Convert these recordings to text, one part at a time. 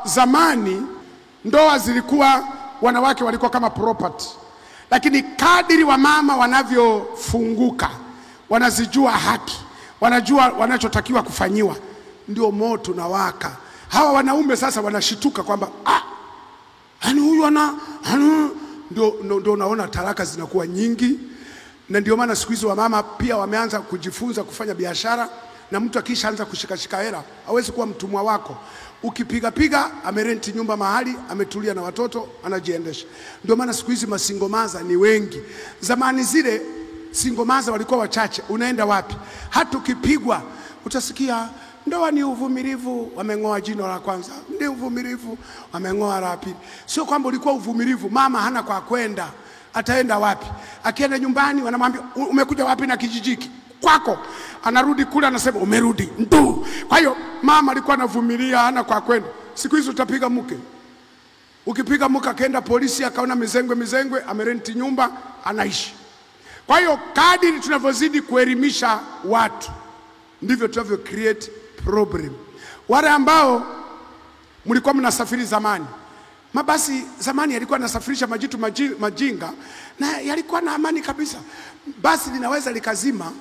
Zamani ndoa zilikuwa, wanawake walikuwa kama property. Lakini kadiri wamama wanavyofunguka, wanazijua haki, wanajua wanachotakiwa kufanyiwa, ndio moto na waka. Hawa wanaume sasa wanashituka kwamba yani huyu ana ndio unaona talaka zinakuwa nyingi. Na ndio maana siku hizi wamama pia wameanza kujifunza kufanya biashara, na mtu akishaanza kushikashika hela hawezi kuwa mtumwa wako. Ukipiga piga amerenti nyumba mahali, ametulia na watoto, anajiendesha. Ndio maana siku hizi masingomaza ni wengi. Zamani zile singomaza walikuwa wachache. Unaenda wapi? Hata ukipigwa utasikia ndoa ni uvumilivu, wamengoa jino la kwanza, ni uvumilivu, wamengoa la pili. Sio kwamba ulikuwa uvumilivu, mama hana kwa kwenda. Ataenda wapi? Akienda nyumbani wanamwambia umekuja wapi na kijijiki? Kwako. Anarudi kule anasema umerudi. Ndu. Kwa hiyo mama alikuwa anavumilia, hana kwa kwenda. Siku hizo utapiga mke. Ukipiga mke akaenda polisi akaona mizengwe, amerenti nyumba, anaishi. Kwa hiyo kadiri tunavyozidi kuelimisha watu ndivyo tunavyo create problem. Wale ambao mlikuwa mnasafiri zamani, mabasi zamani yalikuwa yanasafirisha majitu majinga na yalikuwa na amani kabisa. Basi linaweza likazima,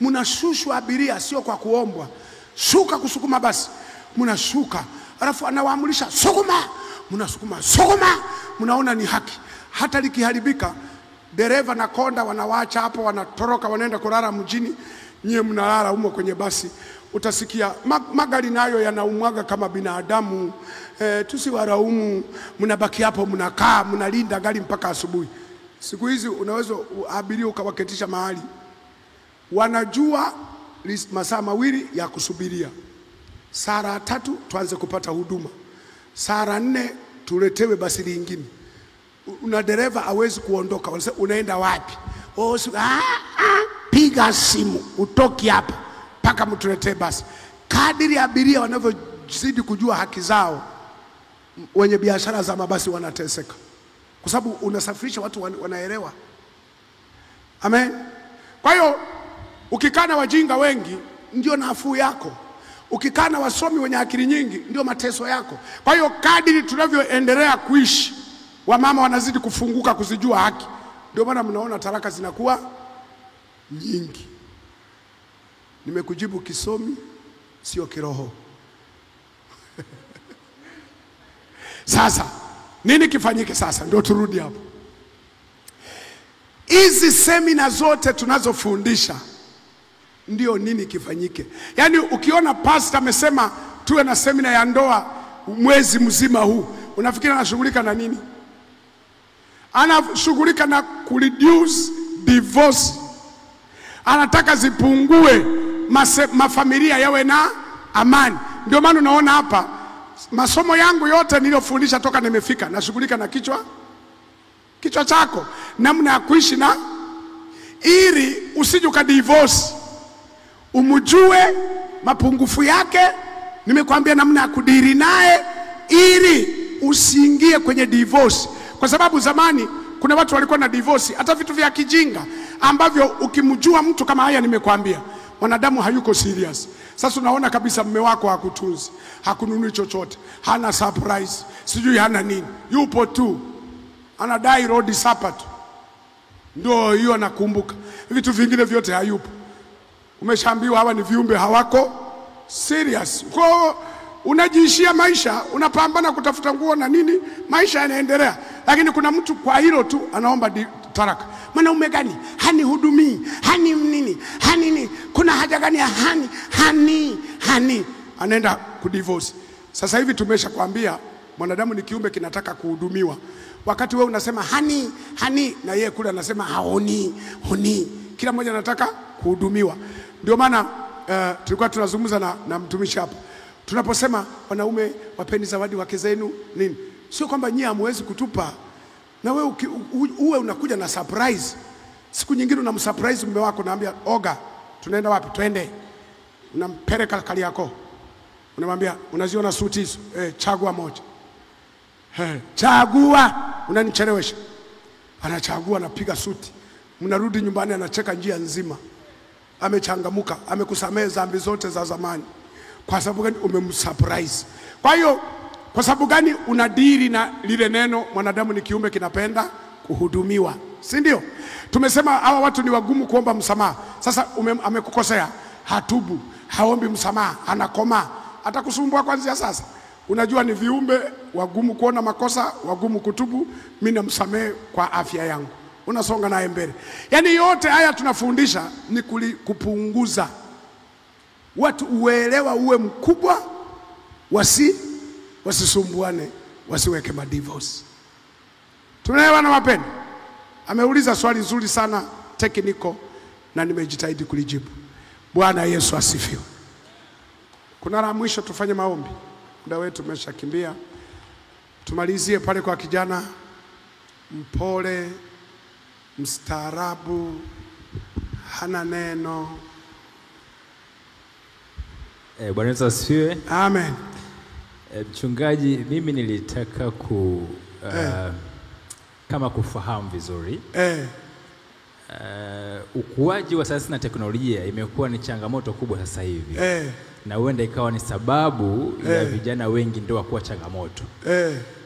mnashushwa abiria, sio kwa kuombwa. Shuka kusukuma basi, mnashuka. Alafu anawaamulisha sukuma, mnasukuma, sukuma, mnaona ni haki. Hata likiharibika, dereva na konda wanawaacha hapo, wanatoroka wanaenda kulala mjini. Nyie mnalala humo kwenye basi. Utasikia magari nayo yanaumwaga kama binadamu. Tusiwaraumu, mnabaki hapo mnakaa, mnalinda gari mpaka asubuhi. Siku hizi unaweza abiria ukawaketisha mahali. Wanajua masaa mawili ya kusubiria. Saa 3 tuanze kupata huduma. Saa 4 tuletewe basi lingine. Una dereva hawezi kuondoka. Wanasema unaenda wapi? Oh, piga simu, utoki hapa mpaka mtuletee basi. Kadiri abiria wanavyozidi kujua haki zao, wenye biashara za mabasi wanateseka. Kwa sababu unasafirisha watu wanaelewa. Amen. Kwa hiyo ukikaa na wajinga wengi ndio nafuu yako. Ukikaa na wasomi wenye akili nyingi ndio mateso yako. Kwa hiyo kadiri tunavyoendelea kuishi, wamama wanazidi kufunguka kuzijua haki. Ndio maana mnaona talaka zinakuwa nyingi. Nimekujibu kisomi, sio kiroho. Sasa nini kifanyike sasa? Ndio turudi hapo. Hizi semina zote tunazofundisha ndio nini kifanyike. Yaani ukiona pastor amesema tuwe na semina ya ndoa mwezi mzima huu, unafikiri anashughulika na nini? Anashughulika na kureduce divorce. Anataka zipungue, mafamilia yawe na amani. Ndio maana unaona hapa masomo yangu yote niliyofundisha toka nimefika, nashughulika na kichwa chako, namna ya kuishi na ili usije ukadivorce. Umjue mapungufu yake, nimekwambia namna ya kudiri naye ili usiingie kwenye divorce. Kwa sababu zamani kuna watu walikuwa na divorce hata vitu vya kijinga ambavyo ukimjua mtu kama haya nimekwambia, mwanadamu hayuko serious. Sasa unaona kabisa mume wako hakutunzi, hakununui chochote, hana surprise, sijui hana nini, yupo tu anadai road supper tu, ndio hiyo anakumbuka. Vitu vingine vyote hayupo. Umeshaambiwa hawa ni viumbe hawako serious. Kwa unajiishia maisha, unapambana kutafuta nguo na nini, maisha yanaendelea. Lakini kuna mtu kwa hilo tu anaomba talaka. Mwanaume gani? Hani hudumii, hani nini, hani nini? Kuna haja gani ya hani, hani, hani? Anaenda kudivorce. Sasa hivi tumeshakwambia mwanadamu ni kiumbe kinataka kuhudumiwa. Wakati wewe unasema hani, hani, na yeye kule anasema haoni, honi. Kila mmoja anataka kuhudumiwa. Ndio maana tulikuwa tunazungumza na mtumishi hapa. Tunaposema wanaume wapeni zawadi wake zenu nini, sio kwamba nyie hamwezi kutupa. Na wewe uwe unakuja na surprise. Siku nyingine unamsurprise mume wako, naambia oga, tunaenda wapi? Twende. Unampeleka kali yako. Unamwambia unaziona suti hizo? Chagua moja. Chagua, unanichelewesha. Anachagua, anapiga suti. Mnarudi nyumbani anacheka njia nzima. Amechangamuka, amekusamehe dhambi zote za zamani. Kwa sababu gani? Umemsurprise. Kwa hiyo Kwa sababu gani? Unadiri na lile neno, mwanadamu ni kiumbe kinapenda kuhudumiwa, si ndio? Tumesema hawa watu ni wagumu kuomba msamaha. Sasa amekukosea, hatubu, haombi msamaha, anakoma, atakusumbua kuanzia sasa. Unajua ni viumbe wagumu kuona makosa, wagumu kutubu, mimi namsamehe kwa afya yangu. Unasonga naye mbele. Yaani yote haya tunafundisha ni kupunguza watu uelewa uwe mkubwa, wasisumbuane, wasiweke madivorce. Tunaelewana wapendwa? Ameuliza swali nzuri sana technical, na nimejitahidi kulijibu. Bwana Yesu asifiwe. Kuna la mwisho, tufanye maombi. Muda wetu umeshakimbia. Tumalizie pale kwa kijana mpole, mstaarabu, hana neno. Bwana Yesu asifiwe. Amen. Mchungaji, mimi nilitaka kama kufahamu vizuri. Ukuaji wa sayansi na teknolojia imekuwa ni changamoto kubwa sasa hivi. Na huenda ikawa ni sababu ya vijana wengi ndoa kuwa changamoto.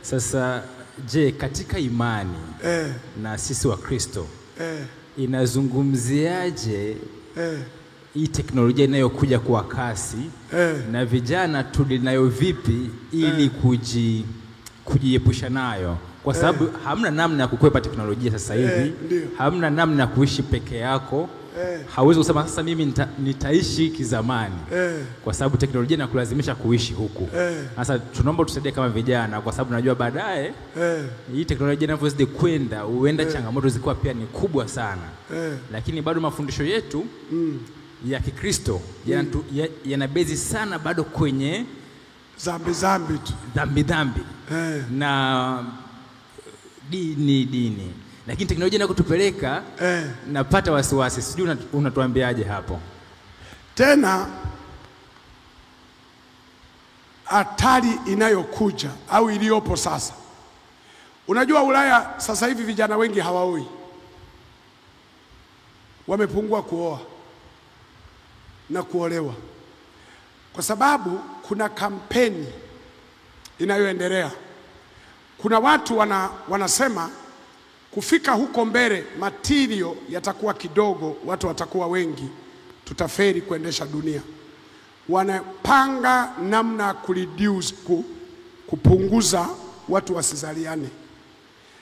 Sasa je, katika imani na sisi wa Kristo inazungumziaje hii teknolojia inayokuja kwa kasi na vijana tulinayo vipi ili kujiepusha nayo? Kwa sababu hamna namna ya kukwepa teknolojia sasa hivi. Hamna namna ya kuishi peke yako. Hauwezi kusema sasa mimi nitaishi kizamani. Kwa sababu teknolojia inakulazimisha kuishi huku. Sasa tunaomba tusaidie kama vijana, kwa sababu najua baadaye hii teknolojia inavyozidi kwenda huenda changamoto zikuwa pia ni kubwa sana. Lakini bado mafundisho yetu ya Kikristo yanabezi sana bado kwenye zambi tu. Dhambi. Na dini. Lakini teknolojia inakutupeleka, napata wasiwasi. Sijui unatuambiaje hapo. Tena hatari inayokuja au iliyopo sasa. Unajua Ulaya sasa hivi vijana wengi hawaoi. Wamepungua kuoa na kuolewa. Kwa sababu kuna kampeni inayoendelea. Kuna watu wanasema kufika huko mbele material yatakuwa kidogo, watu watakuwa wengi, tutaferi kuendesha dunia. Wanapanga namna kureduce, kupunguza watu wasizaliane.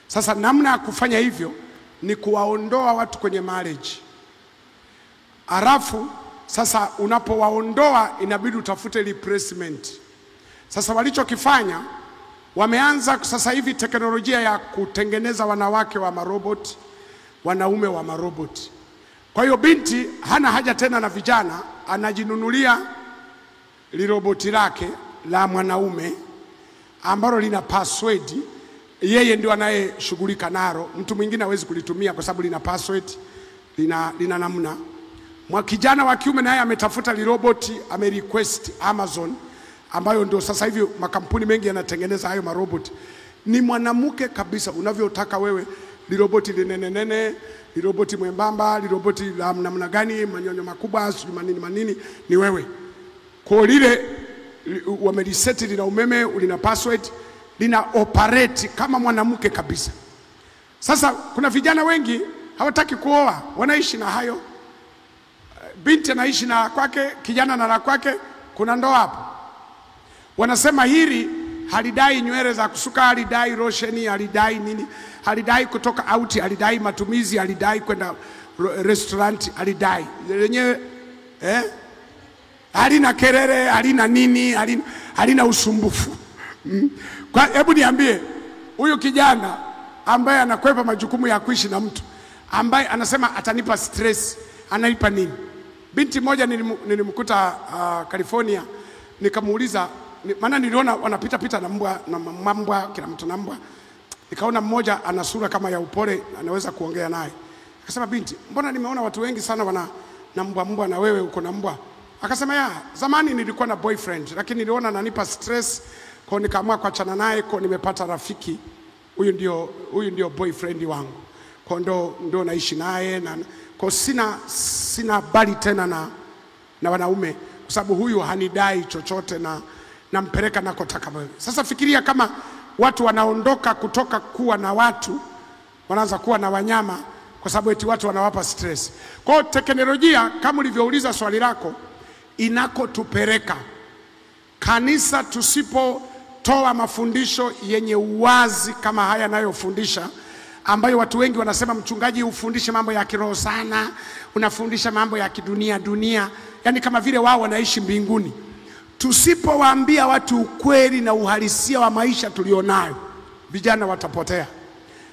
Sasa namna ya kufanya hivyo ni kuwaondoa watu kwenye marriage. Alafu sasa unapowaondoa inabidi utafute replacement. Sasa walichokifanya, wameanza sasa hivi teknolojia ya kutengeneza wanawake wa marobot, wanaume wa marobot. Kwa hiyo binti hana haja tena na vijana, anajinunulia liroboti lake la mwanaume ambalo lina password, yeye ndio anayeshughulika nalo. Mtu mwingine hawezi kulitumia kwa sababu lina password, lina namna. Mwa kijana wa kiume naye ametafuta liroboti, amerequest Amazon, ambayo ndio sasa hivi makampuni mengi yanatengeneza hayo maroboti. Ni mwanamke kabisa unavyotaka wewe, liroboti linenenene, liroboti mwembamba, liroboti la namna gani, manyonyo makubwa, sijui manini manini, ni wewe. Kwa lile wamereset, lina umeme, lina password, lina operate kama mwanamke kabisa. Sasa kuna vijana wengi hawataki kuoa, wanaishi na hayo. Binti anaishi na kwake, kijana na la kwake, kuna ndoa hapo. Wanasema hili halidai nywele za kusuka, halidai rosheni, halidai nini, halidai kutoka out, halidai matumizi, halidai kwenda restaurant, halidai lenyewe, halina kelele, halina nini, halina usumbufu. Kwa hebu niambie, huyu kijana ambaye anakwepa majukumu ya kuishi na mtu ambaye anasema atanipa stress, ananipa nini? Binti moja nilimkuta California, nikamuuliza, maana niliona wanapita pita na mbwa na mambwa, kila mtu na mbwa. Nikaona mmoja ana sura kama ya upole, anaweza kuongea naye. Akasema, binti, mbona nimeona watu wengi sana wana na mbwa mbwa na wewe uko na mbwa? Akasema, ya, zamani nilikuwa na boyfriend, lakini niliona ananipa stress, kwa nikaamua kuachana naye, kwa nimepata rafiki. Huyu ndio boyfriend wangu. Kwa ndo naishi naye, na kwa sina habari tena na wanaume, kwa sababu huyu hanidai chochote na nampeleka nakotaka wewe. Sasa fikiria kama watu wanaondoka kutoka kuwa na watu, wanaanza kuwa na wanyama kwa sababu eti watu wanawapa stress. Kwa hiyo teknolojia, kama ulivyouliza swali lako, inakotupeleka kanisa, tusipotoa mafundisho yenye uwazi kama haya yanayofundisha, ambayo watu wengi wanasema mchungaji ufundishe mambo ya kiroho sana, unafundisha mambo ya kidunia dunia, yani kama vile wao wanaishi mbinguni. Tusipowaambia watu ukweli na uhalisia wa maisha tulionayo, vijana watapotea.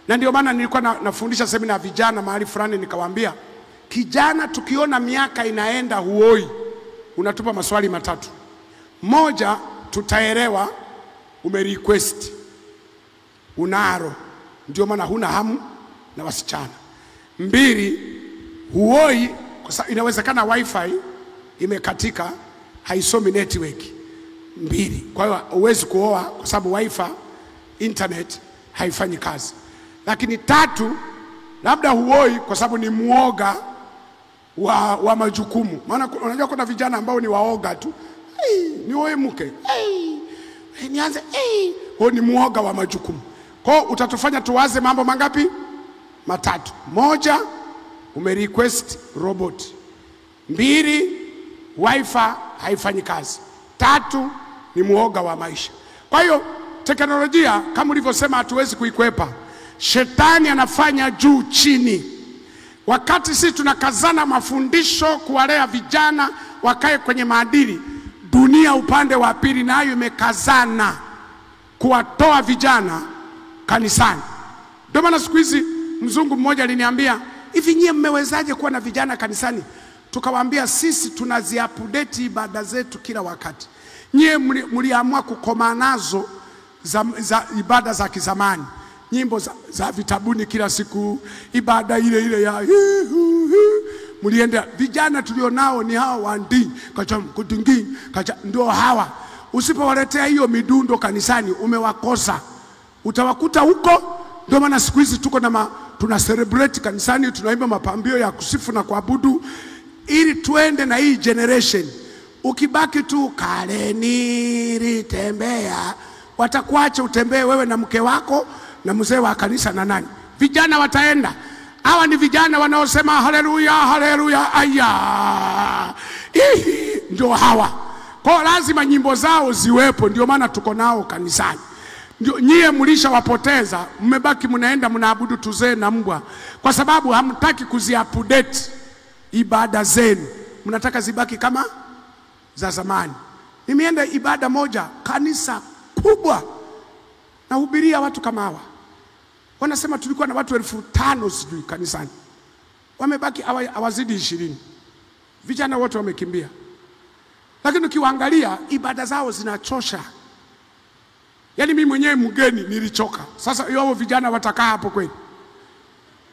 Na ndio maana nilikuwa nafundisha semina vijana mahali fulani, nikawaambia kijana, tukiona miaka inaenda huoi, unatupa maswali matatu. Moja, tutaelewa umerequest, unaro, ndio maana huna hamu na wasichana. Mbili, huoi kwa inawezekana wifi imekatika, haisomi network. Mbili, kwa hiyo huwezi kuoa kwa sababu wifi internet haifanyi kazi. Lakini tatu, labda huoi kwa sababu ni muoga wa majukumu. Maana unajua kuna vijana ambao ni waoga tu. Hey, nioe mke. Hey, nianze hey. Huo ni muoga wa majukumu. Kwa hiyo utatufanya tuwaze mambo mangapi? Matatu. Moja, umerequest robot. Mbili, wifi haifanyi kazi. Tatu, ni muoga wa maisha. Kwa hiyo teknolojia kama ulivyosema hatuwezi kuikwepa. Shetani anafanya juu chini. Wakati sisi tunakazana mafundisho kuwalea vijana wakae kwenye maadili, dunia upande wa pili nayo imekazana kuwatoa vijana kanisani. Ndio maana siku hizi mzungu mmoja aliniambia, hivi nyie mmewezaje kuwa na vijana kanisani? Tukawaambia sisi tunaziupdate ibada zetu kila wakati. Nyie mliamua kukoma nazo za ibada za kizamani. Nyimbo za vitabuni kila siku, ibada ile ile ya mlienda. Vijana tulionao ni hawa wandi, kacha kudingi, kacha, ndio hawa. Usipowaletea hiyo midundo kanisani umewakosa. Utawakuta huko. Ndio maana siku hizi tuko na tuna celebrate kanisani, tunaimba mapambio ya kusifu na kuabudu ili tuende na hii generation. Ukibaki tu kale nilitembea, watakuacha utembee wewe na mke wako na mzee wa kanisa na nani. Vijana wataenda. Hawa ni vijana wanaosema haleluya haleluya aya. Ihi, ndio hawa. Kwa lazima nyimbo zao ziwepo, ndio maana tuko nao kanisani. Ndio nyie mlishawapoteza, mmebaki mnaenda mnaabudu tuzee na mbwa kwa sababu hamtaki kuziupdate ibada zenu. Mnataka zibaki kama za zamani. Nimeenda ibada moja kanisa kubwa, nahubiria watu kama hawa. Wanasema tulikuwa na watu 5,000 sijui kanisani. Wamebaki hawazidi 20. Vijana wote wamekimbia. Lakini ukiwaangalia ibada zao zinachosha. Yaani mimi mwenyewe mgeni nilichoka. Sasa hao vijana watakaa hapo kweli?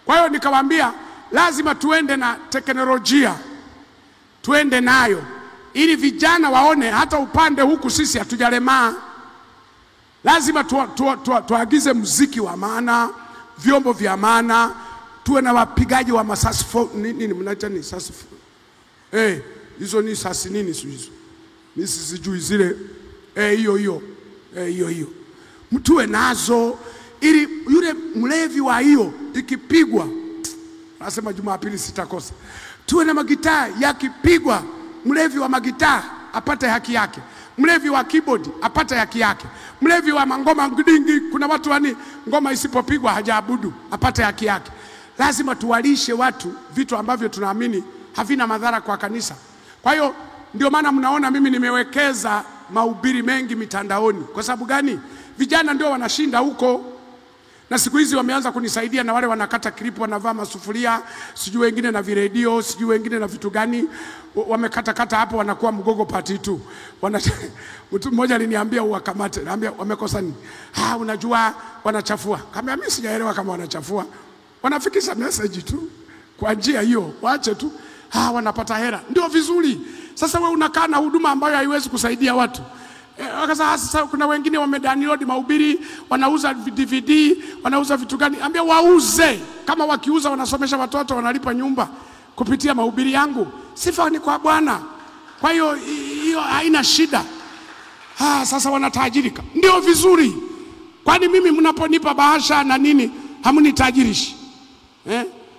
Kwa hiyo nikawaambia lazima tuende na teknolojia. Tuende nayo ili vijana waone hata upande huku sisi hatujalemaa. Lazima tuagize muziki wa maana, vyombo vya maana, tuwe na wapigaji wa masasifo nini mnaita ni sasifo. Hizo ni sasi nini hizo? Mimi sijui zile. Hiyo hiyo. Hiyo hiyo. Mtuwe nazo ili yule mlevi wa hiyo ikipigwa, nasema Jumapili sitakosa. Tuwe na magitaa yakipigwa, mlevi wa magitaa apate haki yake. Mlevi wa keyboard apate haki yake. Mlevi wa mangoma ngidingi, kuna watu wani ngoma isipopigwa hajaabudu, apate haki yake. Lazima tuwalishe watu vitu ambavyo tunaamini havina madhara kwa kanisa. Kwa hiyo ndio maana mnaona mimi nimewekeza mahubiri mengi mitandaoni. Kwa sababu gani? Vijana ndio wanashinda huko. Na siku hizi wameanza kunisaidia na wale wanakata clip, wanavaa masufuria, sijui wengine na viredio, sijui wengine na vitu gani, wamekata kata hapo wanakuwa mgogo party tu. Mtu mmoja aliniambia uwakamate, naambia wamekosa nini? Ah, unajua wanachafua. Kama mimi sijaelewa kama wanachafua. Wanafikisha message tu kwa njia hiyo, waache tu. Ah, wanapata hela. Ndio vizuri. Sasa wewe unakaa na huduma ambayo haiwezi kusaidia watu. Sasa kuna wengine wamedownload mahubiri, wanauza DVD, wanauza vitu gani? Ambia wauze. Kama wakiuza wanasomesha watoto, wanalipa nyumba kupitia mahubiri yangu. Sifa ni kwa Bwana. Kwa hiyo hiyo haina shida. Sasa wanatajirika. Ndio vizuri. Kwani mimi mnaponipa bahasha na nini hamnitajirishi?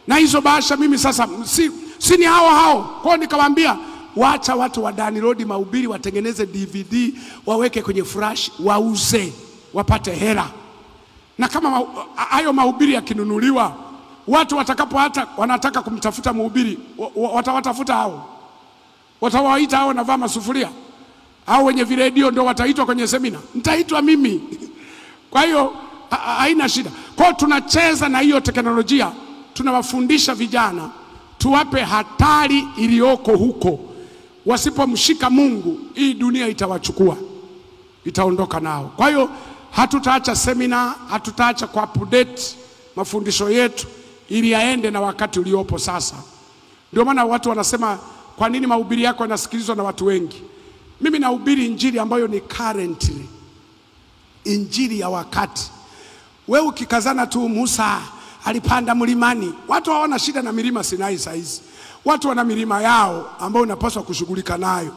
Na hizo bahasha mimi sasa si ni hao hao. Kwa nikawaambia wacha watu wa download mahubiri, watengeneze DVD, waweke kwenye flash, wauze, wapate hela. Na kama hayo mahubiri yakinunuliwa, watu watakapo hata wanataka kumtafuta mhubiri, watawatafuta hao. Watawaita hao wanavaa masufuria. Hao wenye viredio ndio wataitwa kwenye semina. Nitaitwa mimi. Kwa hiyo haina shida. Kwa hiyo tunacheza na hiyo teknolojia, tunawafundisha vijana, tuwape hatari iliyoko huko. Wasipomshika Mungu, hii dunia itawachukua, itaondoka nao. Kwa hiyo hatutaacha semina, hatutaacha ku update mafundisho yetu ili yaende na wakati uliopo sasa. Ndio maana watu wanasema kwa nini mahubiri yako yanasikilizwa na watu wengi? Mimi nahubiri injili ambayo ni currently, injili ya wakati. Wewe ukikazana tu Musa alipanda mlimani, watu hawana shida na milima Sinai saa hizi. Watu wana milima yao ambayo unapaswa kushughulika nayo.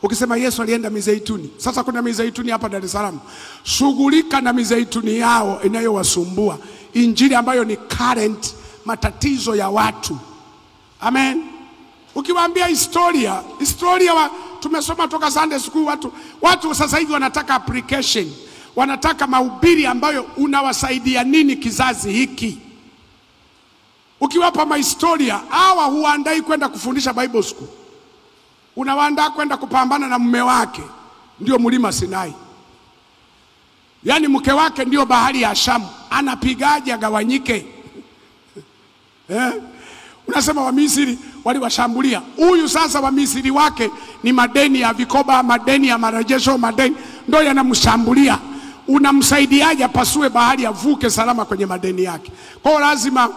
Ukisema Yesu alienda Mizeituni, sasa kuna Mizeituni hapa Dar es Salaam. Shughulika na Mizeituni yao inayowasumbua. Injili ambayo ni current, matatizo ya watu. Amen. Ukiwaambia historia, tumesoma toka Sunday school, watu sasa hivi wanataka application. Wanataka mahubiri ambayo unawasaidia nini kizazi hiki. Ukiwapa mahistoria, hawa huandai kwenda kufundisha Bible school. Unawaandaa kwenda kupambana na mume wake, ndio mlima Sinai. Yaani mke wake ndio bahari ya Shamu. Anapigaje agawanyike? Unasema wa Misri waliwashambulia. Huyu sasa wa Misri wake ni madeni ya vikoba, madeni ya marejesho, madeni ndio yanamshambulia. Unamsaidiaje apasue bahari avuke salama kwenye madeni yake? Kwa hiyo lazima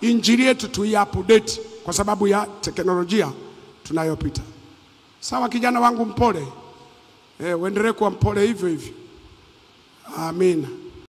injili yetu tuiupdate kwa sababu ya teknolojia tunayopita. Sawa kijana wangu mpole. Uendelee kuwa mpole hivyo hivyo. Amina.